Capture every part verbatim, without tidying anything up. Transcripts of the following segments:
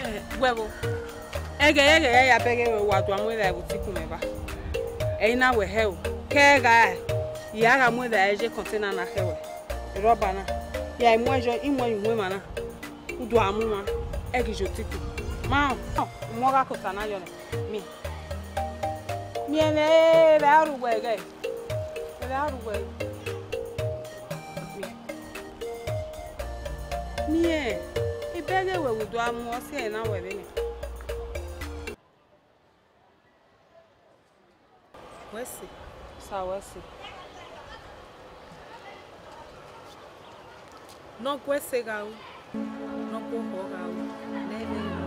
Eh, wẹ vbo? Ẹghẹ ẹghẹ ya bẹghe wẹ wa do a mu evbare vbe otiku mwẹ ba. Ẹ i na wẹ hẹ o, ke ẹ gha ya gha mu evbare ye kọntena na khẹ wẹ. Rọba na, ya i mu ẹyọ, i mu ẹyọ uwẹ emwa na. U do a mu mwa, ẹ ghi ye otiku. Ma, u mu ọgha kota na yọ nẹ. Mi, miẹn mwẹ, vbe a ru wẹ ẹghẹ? Vbe a ru wẹ? Miẹn, I bẹghe wẹ vbe u do a mu ọse ẹre na wẹ vbene. Wẹ sẹ. Sa wẹ sẹ. Ne ọ gu ẹse gha ru, ne ọ gu okhọ gha ru, ne ẹ i vbe ru.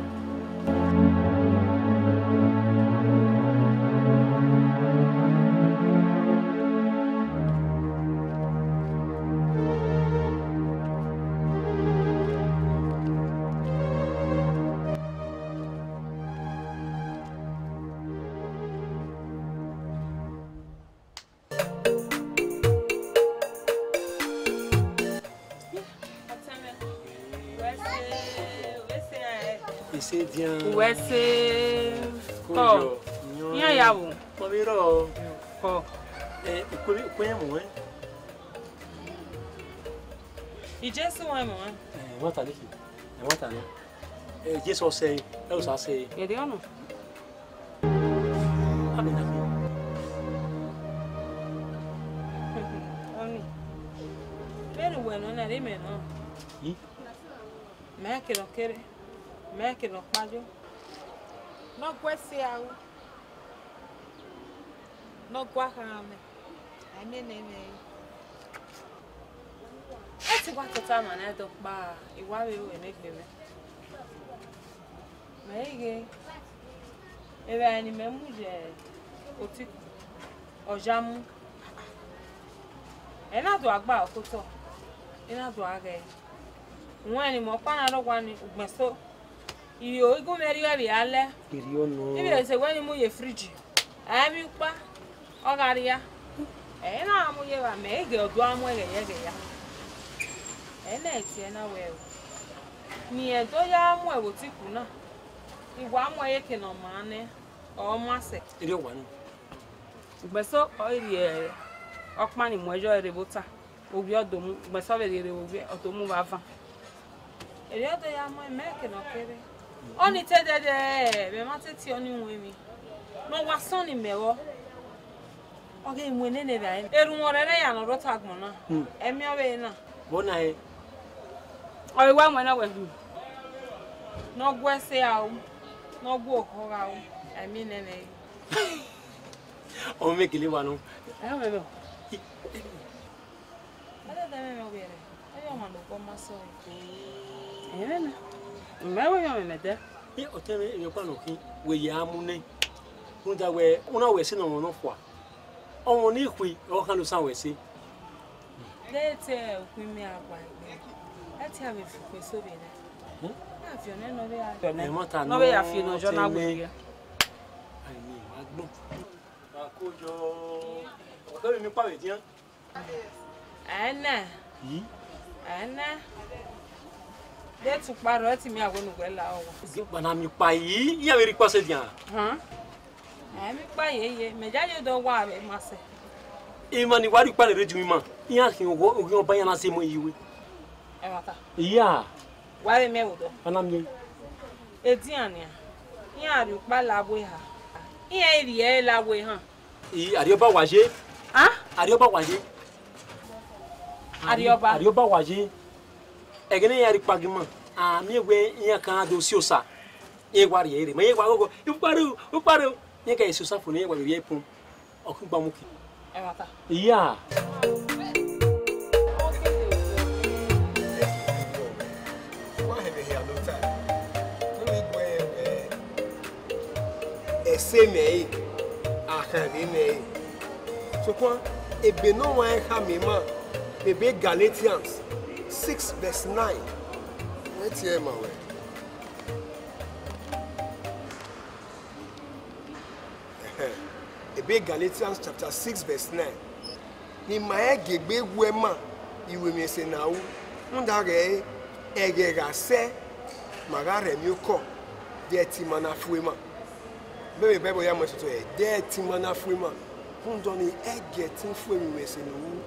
Ese dian. Uwẹ sẹ. Kọ. Kojọ. Iran ya vbo? Kọ vbe rrọọ. Kọ. Eh, ukpẹ, ukpẹ mu ẹn. Jesu wẹ mu ẹn. Eh, ẹmwata leke. Ẹmwata nọ. Eh, Jesu ọ sẹ, ẹ Osa sẹ. Erriọ nọ. Ọni, vbene uwẹ nọ na, rhie mẹ nọ. Mẹ ke nọ kere, mẹ ke nọ kpayo. Ne ọ gu ẹse aro, ne ọ gu akhan mwẹ, a i miẹn ne ẹ i mwẹ re. Ẹ te wa tota ma na ẹdẹ ọkpa, I wa vbe ru ẹmwẹ egbe mwẹ. Mẹ i ghe, evbare ne imẹ mu ye otiku, ọ ya mu. Ẹ na do a gba ọkotọ, ẹ na do a ghẹ. Wẹ ne imẹ ọkpa na rre owa ni, ugbẹn so, I ri igun mwẹ rriọ vbe a lẹ. Erriọ nọ. I vbe sẹ wẹ ne I mu ye fridge. Ẹ emwi ọkpa, ọ gha rria. Ẹ i na mu ye evba, mẹ i ghe ọ do a mu ẹghẹ ye ẹghẹ ya. Ẹ na tie na wẹ o. Ne irẹn do ya mu ẹvbo otiku na, I wa mu ẹre eke ne ọ maa nẹ, ọ ma sẹ. Erriọ wa nọ. Ugbẹn so, ọ i rhie ọkpa ni mu ẹyọ rre vbe ota, ovbi ọ do mu, ugbẹn so ọ vbe rhie rre vbe ovbi ọ do mu vbe avan. Erriọ do ya mu ẹmwẹ eke ne ọ kere. Ọni te dẹdẹ, mẹ ma te tie ọni winna emwi. Ne ọ wa sọn ni mẹ vbọ. Ọ ghe mu nene vbe a erhunmwu ọrẹrẹ ya ne ọ rre ota agbọn na. Hmm. Ẹmwẹ ọvbehe na. Vbọ na re? Ọ i wa mu ẹn na wẹ, hmm. Ne ọ gu ẹse aro, ne ọ gu okhọ gha aro, a i miẹn nene re. Ọ mẹ gele wa nọ. Ẹ mẹ mẹ. Ẹ dẹdẹ mẹ mẹ ovbi ẹre, ẹ i ọmwa ne obọ ma sẹ ọre. Ẹ mẹ mẹ. Mẹ wẹ yọ mẹ mẹ dẹ. Ẹ ọtẹn mwẹ, emwi ọkpa nọ khin, wẹ ya mu nẹ. Rhunmwuda wẹ, u na wẹ ẹse ne ọmwa nọ khua. Ọmwa ne I khui, ọ khan ne u sa wẹ ẹse. De te ukhu imẹ a gua egbe, ẹ te a vbe fi ukhu eso vbe nẹ. Hmm? A viọ nẹ ne ọ vbe a, ẹmwata ne ọ vbe ya fi ne ọjọ na wẹ ya. Ai, ni wa gbọn. Ma ko yọ. Ọkẹ vbe mi kpa vbe dian. Ẹnẹ. Yi. Ẹnẹ. De te ukpa rrọọ, ẹ te mi a wẹ ne uwẹ la ọwa. Gba na mi kpa yi, iran vbe rhie ikpa sẹ dian. Hàn. Ẹ mi kpa yeye, mẹ ya ye dọ wa vbe ma sẹ. Emwa ni wa rhie ikpa ne rre ju ima, iran khian ogho, oghian ọba iran na zẹ emọ yi we. Ẹmwata. Iya. Wa vbe miẹn vbe odọ. A na miẹn. Edian nian, iran rhie ukpa la vbe eha, iran i rhie ẹre la vbe ehan. I, arriọba wa ye. A? Arriọba wa ye. Arriọba? Arriọba wa ye. Ẹghẹ ne iran rhie ikpa gie ima, a miẹn wẹ iran kan do si osa. Iran wa rhie ẹre, ma iran wa ghọghọ, ukpa rre o, ukpa rre o. Iran ka si osa fo ne iran wa vbe rhie ẹre pọn. Ọ khin gba mu ki. Ẹmwata. Iya. Wa hẹn vbe hia ne ota. Vbene I gu ẹre wẹẹ, ẹse mẹ re, akhan vbe mẹ re. Sokpan, Ebe ne ọ huanrẹn khama ima vbe ebe Galatians six verse nine. Wẹ tie ma wẹ. Ẹhẹn. Ebe Galatians chapter six verse nine. Ne ima gie egbe wẹ ma, I ru emwi ese ne a ru, rhunmwuda ghẹ ẹghẹ gha sẹ, ma gha rhie emwi okọ, de ẹtin ima na fu ima. Vbe vbe Baibol ya mu ẹsọtọ ẹre, de ẹtin ima na fu ima, rhunmwuda ọnii, ẹ gie ẹtin fu emwi mwẹ ese ne u ru.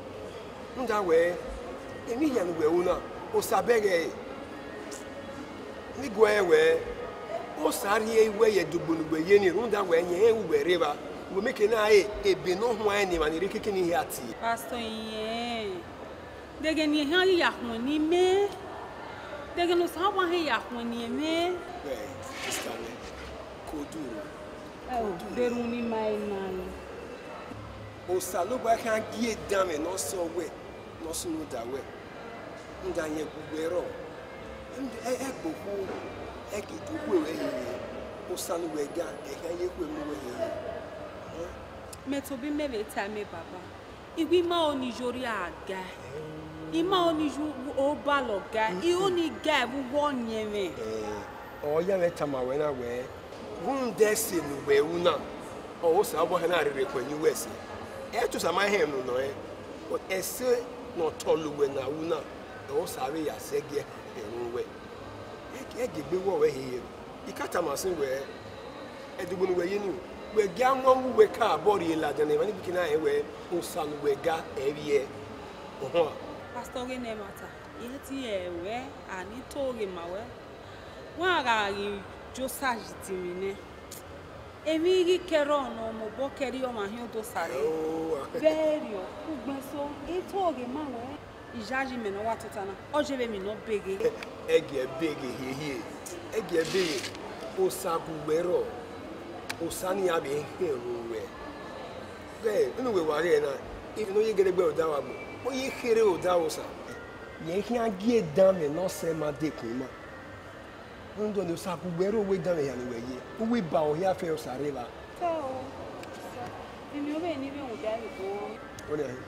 Rhunmwuda wẹẹ, emwi hia ne uwẹ ru na, Osa bẹghe ẹre. Ne I guẹ rẹn wẹẹ, Osa rhie uwẹ ye ẹdogbo ne uwẹ ye nii, rhunmwuda wẹẹ, rẹn rẹn uwẹ rre evba, uwẹ miẹn ke na re ebe ne ọ huanrẹn ne emwa ni rre keke ni hia tie. Pastor, irẹn, deghẹ ne ehia ghi ya khuẹn ne imẹ, deghẹ ne Osanobua hẹn ya khuẹn ne imẹ. Wẹ, sista mwẹ, kodu ro. Ẹ o, kodu ro. Vbe erhunmwu ne ima i na ru. Osanobua khian gie danmwẹ ne ọ sẹ wẹ, ne ọ sunu da wẹ. Rhunmwuda rẹn gu wẹ rrọọ. Ẹ, ẹ gbe okhuo, ẹ ghi gie okhuo ruẹ hiehie. Osa ne uwẹ ga, ẹ khian ye okhuo mu uwẹ hiehie. Mẹ tobọ imẹ vbe ta ẹmwẹ baba. I wẹ ima ọnii yo rria ga. Ima ọnii yo obalọ ga. I ọnii ga vbe uwu ọyẹnmwẹ. Ẹ, ọ ya mwẹ tama wẹ na wẹẹ, rhunmwuda ẹse ne uwẹ ru na, ọre Osanobua hẹn na rherhe khuẹn ne uwẹ ẹse. Ẹ te Osa ma hẹn unu nọ rẹn, but ẹse ne ọ tọlọ uwẹ ne a ru na, ọre Osa vbe ya sẹ gie ẹmwẹ uwẹ. Ẹ gie egbe wọ wẹ hiehie. I ka tama sin wẹẹ, ẹdogbo ne uwẹ ye nii, wẹ gie a wan uwu uwẹ ka abọ rhie ladian ne emwa ni gbe na rẹn wẹẹ, Osa ne uwẹ ga, ẹ vbiẹ. Ọhọn. Pastor, ghe ne ẹmwata, I he tie wẹ, a ni to ghe ma wẹ. Wa gha ghi Josa yi dinmwi nẹ. Emwi ghi kẹrọ ne ọ mobọ kẹrriọ ọmwa hin odosa rre. Oh. Vbe erriọ, ugbẹn eso, I to ghe ma wẹ. Iyayi mẹ ne ọ wa tota na, ọ ye vbe emwi ne ọ beghe. Ẹ gie ẹbe ghe hiehie, ẹ gie ẹbe ghe, Osa gu wẹ rrọọ, Osa ne iran vbe hẹn ru wẹ. Ghẹ, unu wẹ wa ghe na, emwi ne ọ ye gẹdẹgbẹ odaro agbọn, ọ ye kherhe odaro Osa. Rẹn khian gie danmwẹ ne ọ sẹ ma dekun ima. Rhunmwuda ọnii, Osa gu wẹ rre uwu edanmwẹ hia ne uwẹ ye, uwu iba ọ hia fẹ Osa rre evba. Tọ o, emwi ovbe ne I vbe rhunmwuda vbe do. Ọnii ahin.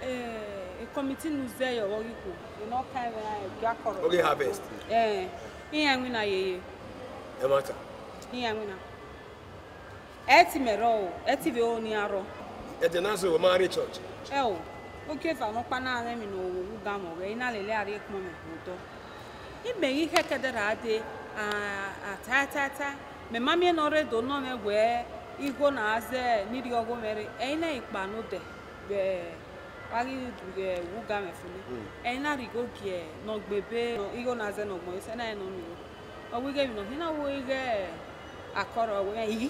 Eh, committee ne u zẹ yọ vbe ọ ghi khuo, emwi ne ọ kan ẹmwẹ iran, gie akọrọ. Ọ ghi harvest. Eh, iran winna yeye. Ẹmwata. Iran winna. Ẹ ti mẹ rrọọ o, ẹ ti vbe ro ne iran rrọọ. Ẹdẹ na zẹ, wẹ ma rre church? Ẹ o, ogieva nọkpa na mwẹ emwi ne ọ wu ugamwẹ ọghẹ, I na lele a rrie ekpọnmwẹ vbe odọ. Imẹ ghi khẹkẹdẹ ra dee, a, a ta, ta, ta. Mẹ ma miẹn ne ọ rre do nọ mwẹ wẹẹ igho ne a zẹ ne I rrie ọghe mwẹ rre, ẹ i na kpa ne odẹ vbe wa ghi vbe wu ugamwẹ fo nẹ. Mm. Ẹ i na rhie igho gie ne ọ gbe ebe, igho ne a zẹ ne ọ gbẹn sẹ na rẹn ne ọ miẹn igho. Ọ wẹ ighẹ emwi ne ọ hin na wo ighẹ akọrọ wẹ i.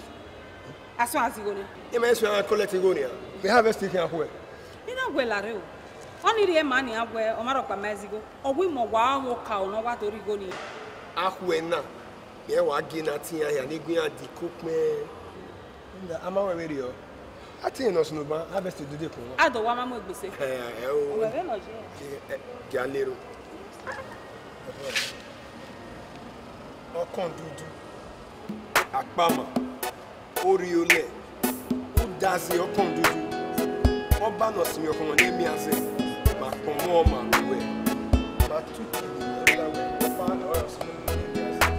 Asọn a zẹ igho nẹ. Ima i suẹn a collect igho nian. Vbe harvest khian khuẹ. I na wẹ larre o. Ọnii rhie ma nian wẹ ọ ma rhọkpa ma zẹ igho. Ọ wẹ imẹ wa ọmwa okaro ne ọ wa do rhie igho nian. Akhuẹ na, mẹ wa gie ne a tie iran hia ne gu iran di ko kpẹn. Nda, a ma wẹ vberriọ. A tie ne ọ sunu ban, harvest dede kun. A do wa ma mu egbe sẹ. Ẹ, ẹ, o. Ọ wẹ vbe nọ je. Ẹ, ẹ, gia lero. Ọkọn dudu, akpama, orriọlẹ, udazi ọkọn dudu, ọba ne ọ sinmwi ọkọmọ ne miẹn azẹ, ma kpọnmwẹ ọmwa ruẹ, ma tutu ọba ne ọ sinmwi ọkọmọ ne miẹn azẹ.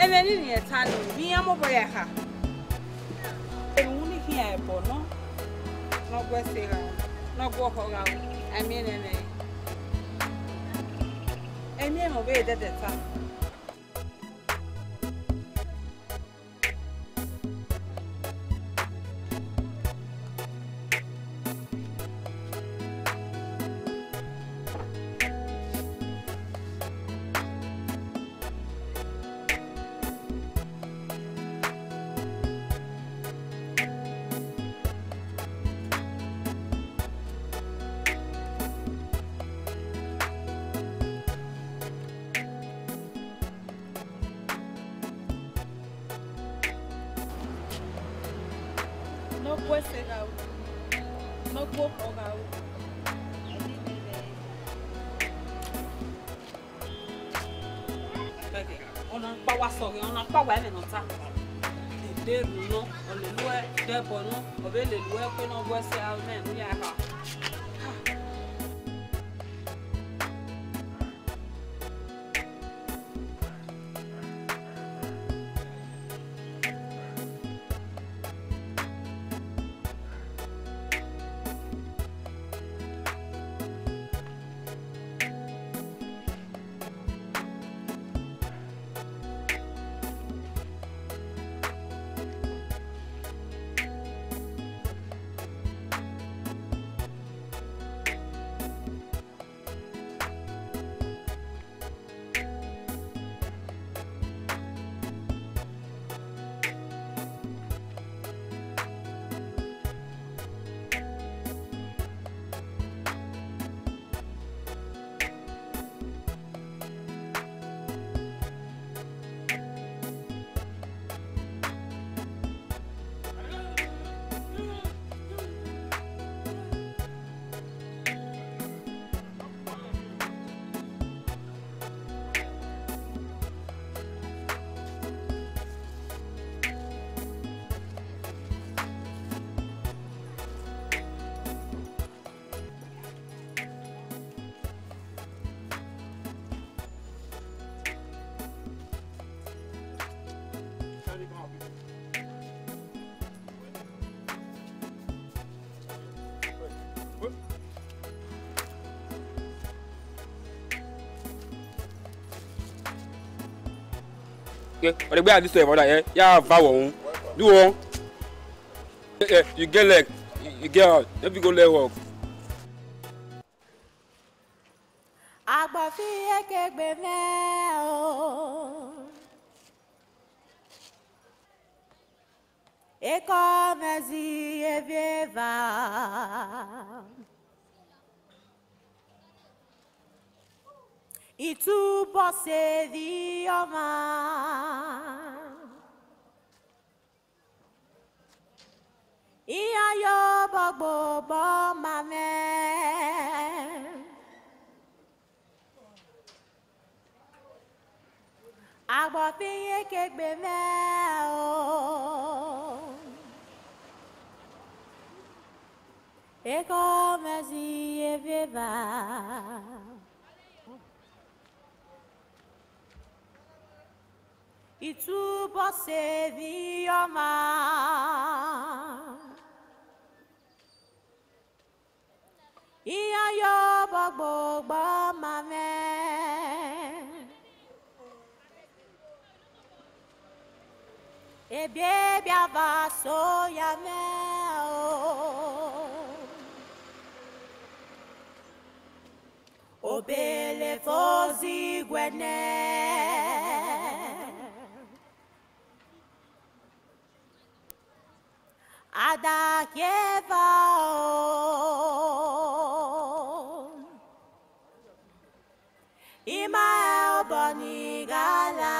Ẹmwẹ ne I rhie ta nẹ, ne iran mobọ ya kha. Erhunmwu ni khian ẹbọ nọ, ne ọ gu ẹse gha ru, ne ọ gu ọkhọ gha ru, a miẹn nẹ nẹ. Ẹ miẹn mwẹ vbe dẹdẹ ta. Sẹ gha ru, ne ọ gbe okhuo gha ru. Ẹghẹ, ọna kpa wa sọghe, ọna kpa wa ẹmwẹ ne ọ ta. Ede ru nọ, ọ lele uẹ dẹbọ nọ, ọ vbe lele uẹ kue ne ọ wẹ sẹ aro nẹ ne u ya kha. Okay, ọ degbe a this way, brother, eh? Ya va wọ unu. Do you want? Eh, eh, you get leg, you, you get out. Let me go leg work. Agbọfi ekegbe mwẹ o. Ekọ mwẹ zi evbieva. Itubọ sevbi ọmwa. Iran ye obọ gbe obọ ma mwẹ. Agbọfi ekegbe mwẹ o. Ekọ mwẹ zi evbieva. Itubọ sevbi ọmwa. Iran ye obọ gbe obọ ma mwẹ. Ebiebi ava so ya mwẹ o. Obele fo ziguẹ nẹ. A da khieva o, I ma rẹn obọ ni gha la.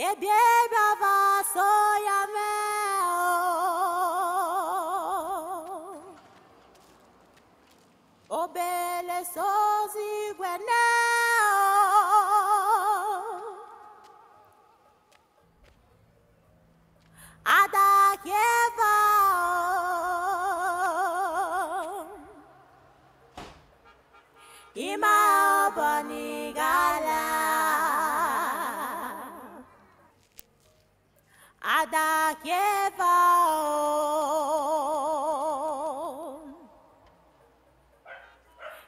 Ebiebi ava so ya mwẹ o. Obele so ziguẹ nẹ o. A da khieva o, I ma rẹn obọ ni gha la. A da khieva o,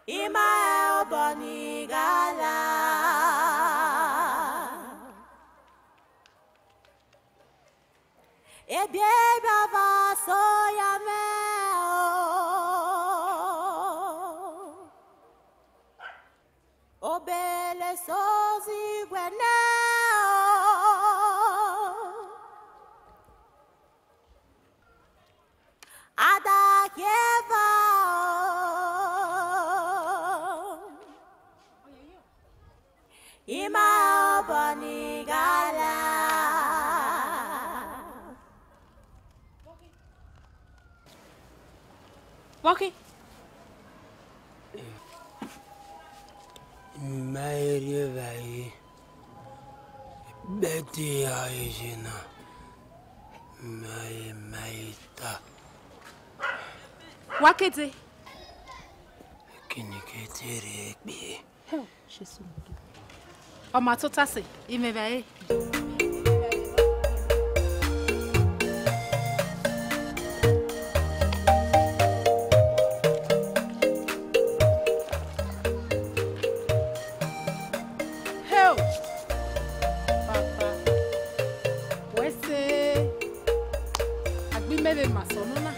I ma rẹn obọ ni gha la. Ebiebi ava so ya mwẹ o. Obele so ziguẹ nẹ o. A da khieva o, I ma rẹn obọ ni gha la. Vbọkẹn? I ma he rri evbare, bẹdẹ a he ye na, I ma he, ma he ta. Wa kete. Kene kete rre gbe. Hell, Jesu. Ọ ma tota sẹ, I mwẹ evbare. Hell! Papa, wẹ sẹ, a gbe imẹ vbe ma sẹ ọnọna.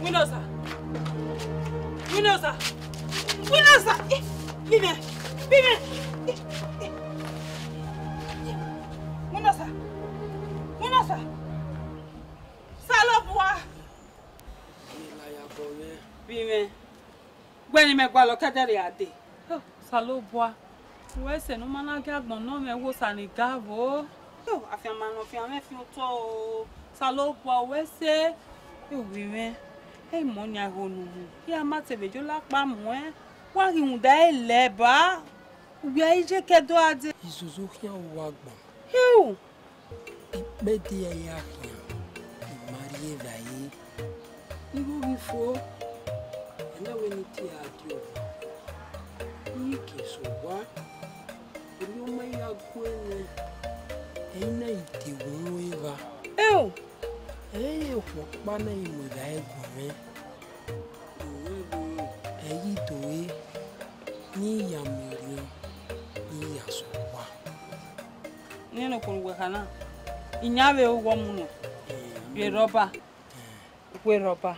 Winner sir. Winner sir. Winner sir. Eh, Vivian. Vivian. Eh, eh. Winner sir. Winner sir. Osanobua. Vivian. Wẹ ne imẹ gualọ ke ẹdẹ rre a dee. Osanobua, wẹ sẹ ne u ma na gie agbọn nọ mwẹ, wẹ Osa ne I ga vbo. Afianma ne ọ fian mwẹ fian otọ o. Osanobua, wẹ sẹ, ovbi mwẹ, ẹ i mọ ọnian ẹho ne u mu, I a ma te vbe yo la kpa muẹn, wa ghi rhunmwuda ẹre lẹ ba, uwẹ a i ye ke ẹdẹ a dee. Izozo khian ru agbọn. Heo! Ikpẹdẹ ya khian, I ma rri evbare. Igho ghi fo, ẹ na wẹ ne I tie a die owa. I ke sẹ owa, erriọ ma ya gue mwẹ, ẹ i na i de wu ru evba. Eo! Ẹ i re okhuo ọkpa na i mu evbare guan mwẹ. Ẹ i do re, ne I ya miẹn orhiọn, ne I ya sẹ owa. Nene okhuo ne uwẹ kha na, I yan vbe ru uwẹ mu nọ, vbe rhọba, vbe rhọba.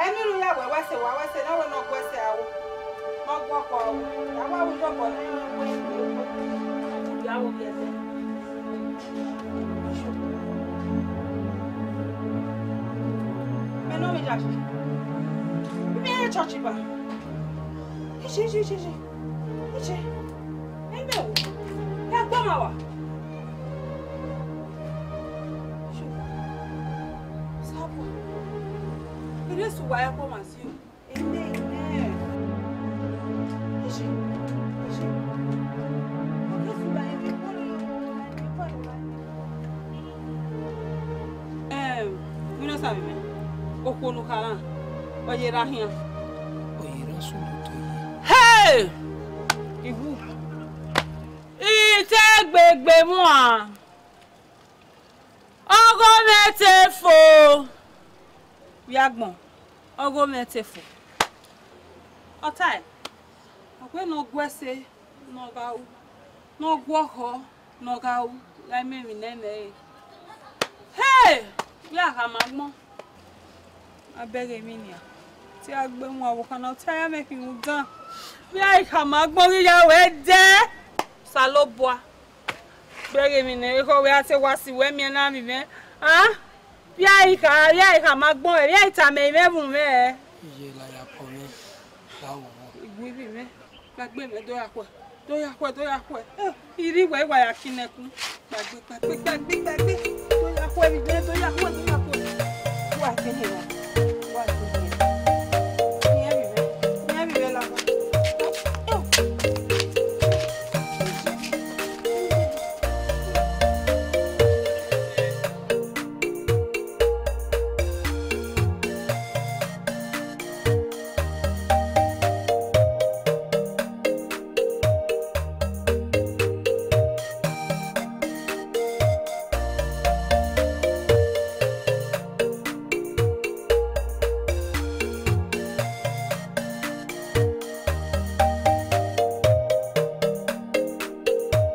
Ẹmwẹ ne u ya wẹ wẹ sẹ, wa wẹ sẹ, ne wẹ ne ọ gu ẹsẹ aro, ne ọ gu ọkpa aro, a wa ru yọkọ ne ọ wẹ, ya wo ye ẹsẹ. Mẹ ne ọ vbe ya shi. Mẹ rẹn church ba. Ichi, ichi, ichi, ichi. Ichi. Ebe wo. Ya gba ma wa. Ichi. Sabo. Ire su wa ya kpọ ma si o. Ebe, ebe. Ichi. Ichi. Oke su wa ebe kpọ lo. Em, Winner sir, vbe mwẹ, okhuo ne u kha na, ọ ye erha khian. Ọ ye erha sunu to ye. Hey! Iwu. I te gbegbe muan. Ọghe mwẹ te fo. Vbe agbọn, ọghe mwẹ te fo. Ọ tae, ọ wẹ ne ọ gu ẹse ne ọ gha ru, ne ọ gu ọkhọ ne ọ gha ru, gha mẹ emwi ne ẹ i mwẹ re. Hey! Vbe a khama agbọn, a bẹghe emwi nian. Te a gbe mu avbe okha na, te a ya mwẹ khin rhunmwuda. Vbe a i khama agbọn ghi ya ruẹ dẹ. Osanobua, bẹghe emwi ne ekhọe wẹ a te wa si wẹ miẹn na vbe mwẹ, a? Vbe a i kha, vbe a i kha ma gbọn ẹre, vbe a i tama ẹre mwẹ vbe mwẹ. Iye la ya kọ mwẹ, la wo wo. Iwe vbe mwẹ, gbagbe mwẹ, do ya khuẹ, do ya khuẹ, do ya khuẹ. Eh, I rri wẹ, I wa ya kin nẹkun. Gbagbe, gbagbe, gbagbe, gbagbe.